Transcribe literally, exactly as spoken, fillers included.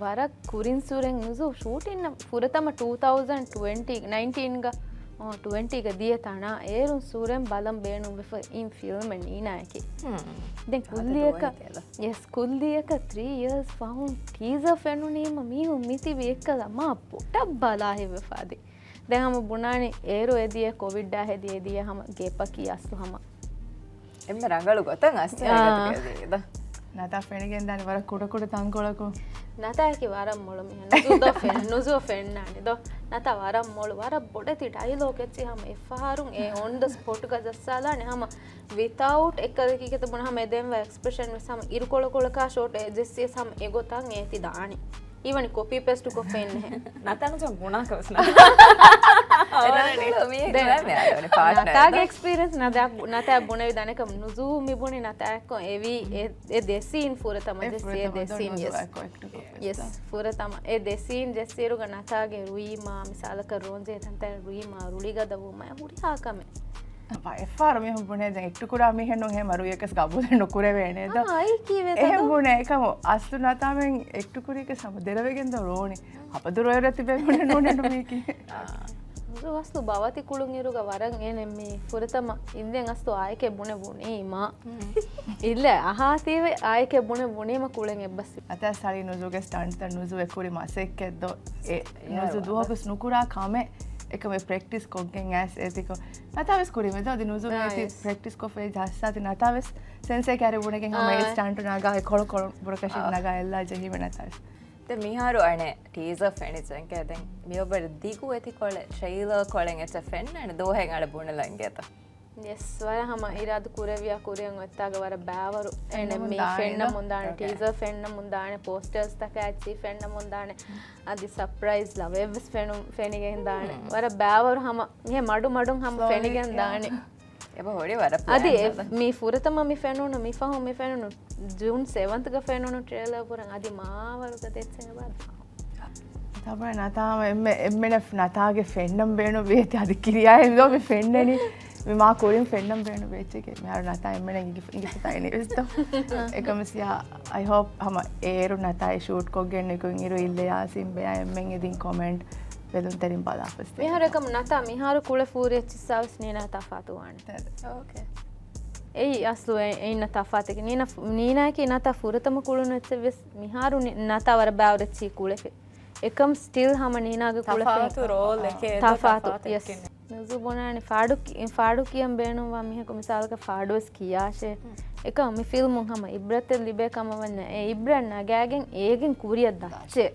ވަރަށް ކުރިން ސުރެން ނުޒޫ ޝޫޓިން ފުރަތަމަ ޓޫ ތައުޒަން ޓްވެންޓީ، ނައިންޓީންގަ، އާ، ޓްވެންޓީގަ ދިޔަ ތަނާ އޭރުން ސުރެން ބަލަން ބޭނުންވެފަ އިން ފިލްމެއް ނީނާއަކީ. ދެން ކުއްލިއަކަށް، ޔެސް، ކުއްލިއަކަށް ތްރީ އިޔާސް ފަހުން ޓީޒަރ ފެނުނީމަ މީހުން މިތިބި އެއްކަލަ މާ ބޮޑަށް ބަލާ ހިތްވެފަ އަދި. ދެން ހަމަ ބުނާނީ އޭރު އެދިޔަ ކޮވިޑާ ހެދި އެދިޔަ ހަމަ ގޭޕަކީ އަސްލު ހަމަ އެންމެ ރަނގަޅު ގޮތަށް އަސްލު އާ. ނަތާ ފެނިގެންދާނެ ވަރަށް ކުޑަކުޑަ ތަންކޮޅަކު. ނަތާއަކީ ވަރަށް މޮޅު މީހެއް. ނުޒޫ ދޯ ފެން-، ނުޒޫ ފެންނާނެ ދޯ. ނަތާ ވަރަށް މޮޅު، ވަރަށް ބޮޑެތި ޑައިލޮގް އެއްޗި ހަމަ އެއްފަހަރުން އެ އޮން ދަ ސްޕޮޓްގަ ޖައްސާލާނެ ހަމަ ވިތައުޓް އެއްކަލަކީ ކެތަ ބުނަ ހަމަ އެ ދެންވާ އެކްސްޕްރެޝަން ވެސް ހަމަ އިރުކޮޅަކޮޅަކާ ޝޯޓް އެ ޖެއްސިޔަސް ހަމަ އެގޮތަށް އޭތި ދާނީ. އީވަނި ކޮޕީ ޕޭސްޓު ކޮށްފަ އިންނެހެން. ނަތާ ނުޖަ ބުނާކަ ވެސް ނަ. ނަތާގެ އެކްސްޕީރިއންސް ނަތާ ބު-، ނަތާ ބުނެވި ދަނެކަ ނުޒޫ މި ބުނި ނަތާއެއްކޮ އެވީ އެ، އެ ދެ ސީން ފުރަތަމަ ޖެއްސި އެ ދެ ސީން. ޔެސް. ޔެސް. ފުރަތަމަ އެ ދެ ސީން ޖެއްސިއިރުގަ ނަތާގެ ރުއީމާ މިސާލަކަށް ރޯންޖޭ ތަންތަން ރުއީމާ ރުޅިގަދަ ވުމާ ހުރިހާ ކަމެއް. އެއްފަހަރު މީހުން ބުނޭ ދެން އެއްޓުކުރާ މީހެއްނު ހޭމަ ރުއިޔަކަސް ގަބޫލެއް ނުކުރެވޭނެ ދޯ. އާ، އައިކީ ވެތަ އެހެން ދޯ؟ ބުނޭ އެކަމު އަސްލު ނަތާމެން އެކްޓު ކުރީކަސް ހަމަ ދެރަވެގެން ދޯ ރޯނި. ހަބަދުރު އޮއްރަ ތިބެ ބުނެ ނޫނެ ނުމީކީ. ނުޒޫ އަސްލު ބަވަތި ކުޅުން އިރުގަ ވަރަށް އޭނެ މި ފުރަތަމަ އިންދެން އަސްލު އާއެކޭ ބުނެ ބުނީމާ. އިލެ އަހާތީވެ އާއެކޭ ބުނެ ބުނީމަ ކުޅެން އެއްބަސް. އަތާ ސަޅީ ނުޒޫގެ ސްޓަންޓްތައް ނުޒޫ އެ ކުރި މަސައްކަތް ދޯ. އެ ނުޒޫ ދުވަހަކުސް ނުކުރާ ކަމެއް އެކަމެ ޕްރެކްޓިސް ކޮށްގެން އައިސް އެތިކޮ. ނަތާވެސް ކުރީމެ ދޯ. އަދި ނުޒޫ މީތި ޕްރެކްޓިސް ކޮށްފައި ޖައްސާތި ނަތާވެސް ސެންސޭ ކައިރި ބުނެގެން ހަމަ އެ ސްޓަންޓު ނަގާ އެ ކޮޅު ކޮޅު ބުރަކަށި ނަގާ އެއްލާ ޖެހީމެ ނަތާވެސް. ދެ މިހާރު އަނެ ޓީޒަރ ފެނި ޖެންކޭ ދެން މިއޮބަރ ދިގު އެތިކޮޅެއް ޓްރެއިލަރ ކޮޅެއް އެއްޗެއް ފެންނަން ދޯހެއް އަޅެ ބުނެލަންގޭތަ؟ ޔެސް، ވަރަށް ހަމަ އިރާދަ ކުރެވިޔާ ކުރިއަށް އޮތްތާގަ ވަރަށް ބާވަރު އެނެ މީ ފެންނަމުންދާނެ، ޓީޒަރ ފެންނަމުންދާނެ، ޕޯސްޓަރސް ތަކާ އެއްޗި ފެންނަމުންދާނެ، އަދި ސަޕްރައިޒް ލަވެއްވެސް ފެނު-، ފެނިގެން ދާނެ. ވަރަށް ބާވަރު ހަމަ މިހެ މަޑު މަޑުން ހަމަ ފެނިގެން ދާނެ. އެބަ ހޮޅި ވަރަށް އަދި ޕްލޭން އެ ދަ. މީ ފުރަތަމަ މި ފެނުނު، މި ފަހުން މި ފެނުނު، ޖޫން ސެވަންތްގަ ފެނުނު ޓްރެއިލަރ ބުރަން އަދި މާވަރުގަ ދެއްޗެއް އެބަ. ތަބަ ނަތާ އެންމެ، އެންމެނަށް ނަތާގެ ފެންނަން ބޭނުން ވޭތި އަދި ކިރިޔާ އެންދޯ މި ފެންނަނީ. މި މާ ކުރިން ފެންނަން ބޭނުން ވޭތެގެ. މިހާރު ނަތާ އެންމެނަށް އިނގި-، އިނގިފަތާ އިނީ ވެސް ދޯ. އެކަމަސް ޔާ، އައި ހޯޕް ހަމަ އޭރު ނަތާއި ޝޫޓް ކޮށްގެން ނިކުތް އިރު އިއްލެ ޔާސިން ބެޔާ އެންމެން އެދިން ކޮމެންޓް ބެލުންތެރިން ބަލާފަސް. މިހާރު އެކަމު ނަތާ މިހާރު ކުޅެ ފޫރި އެއްޗިއްސާވެސް ނީނާ ތަފާތު ވާނެ. އޯކޭ. އެއީ އަސްލު އެ-، އެއިންނަ ތަފާތެކެ. ނީނާ ފު-، ނީނާއަކީ ނަތާ ފުރަތަމަ ކުޅުނު އެއްޗެއް ވެސް މިހާރު ނި-، ނަތާ ވަރަށް ބާވަރު އެއްޗި ކުޅެފި. އެކަމް ސްޓިލް ހަމަ ނީނާގެ ކުޅެފި. ތަފާތު ރޯލް އެކޭ ދޯ ތަފާތު، ތަފާތު ޔެސް. ނުޒޫ ބުނާނެ ފާޑު ކި-، ފާޑު ކިޔަން ބޭނުންވާ މީހަކު މިސާލަކަށް ފާޑުވެސް ކިޔާށޭ. އެކަމް މި ފިލްމުން ހަމަ އިބްރަތެއް ލިބޭ ކަމަށް ވަންޏާ އެ އިބްރަތް ނަގާގެން އޭގެން ކުރިއަށް ދައްޗޭ.